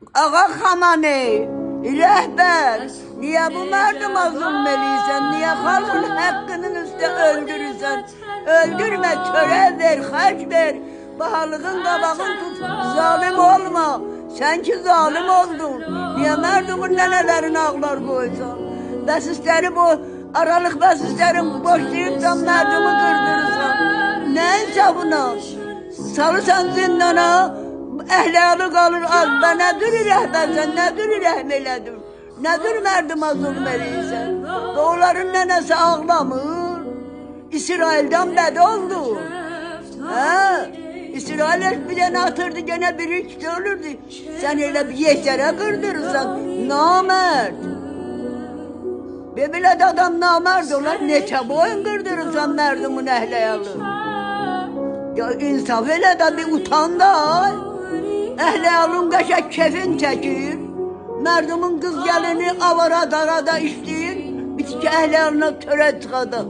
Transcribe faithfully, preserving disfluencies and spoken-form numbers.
آغا خامنه‌ای، رهبر، نییه بو مردوما ظلم ائله‌ییرسن؟ نییه خالقین حاققینین اوسته اؤلدورورسن؟ اؤلدورمه، چؤرک وئر، خرج وئر، باهالیغین قاباغین توت، ظالم اولما. سن کی ظالم اولدون، نییه مردومون ننه‌لرینی آغلار قویورسان؟ بسیجی‌لری بو آرالیق بسیجی‌لرین بوشلاییبسان، مردومو قیردیریرسان. نه انصافینا؟ سالیرسان زیندانا، اهل عیالی قالیر آز. به نه جور رهبرسن، نه جور رحم ائله‌دین؟ نه جور مردوما ظلم ائله‌ییرسن؟ به اونلارین ننه‌سی آغلامیر؟ اسرائیلدن بد اولدو. هه؟ اسرائیل هئچ بیر دنه آتیردی، گئنه بیری ایکی اؤلوردو. سن ائله بیر یئکه‌ره قیردیریرسان، نامرد. به بئله ده آدام نامرد اولار، نئچه بویون قیردیریرسان مردومون اهل عیالی؟ یا انصاف ائله ده، بیر اوتان دا. اهل عیالین قشنگ کئفین چکیر. مردومون قیز گلینی آوارا داغادا ایشله‌ییر، بیر تیکه اهل عیالینا چؤرک چیخادا.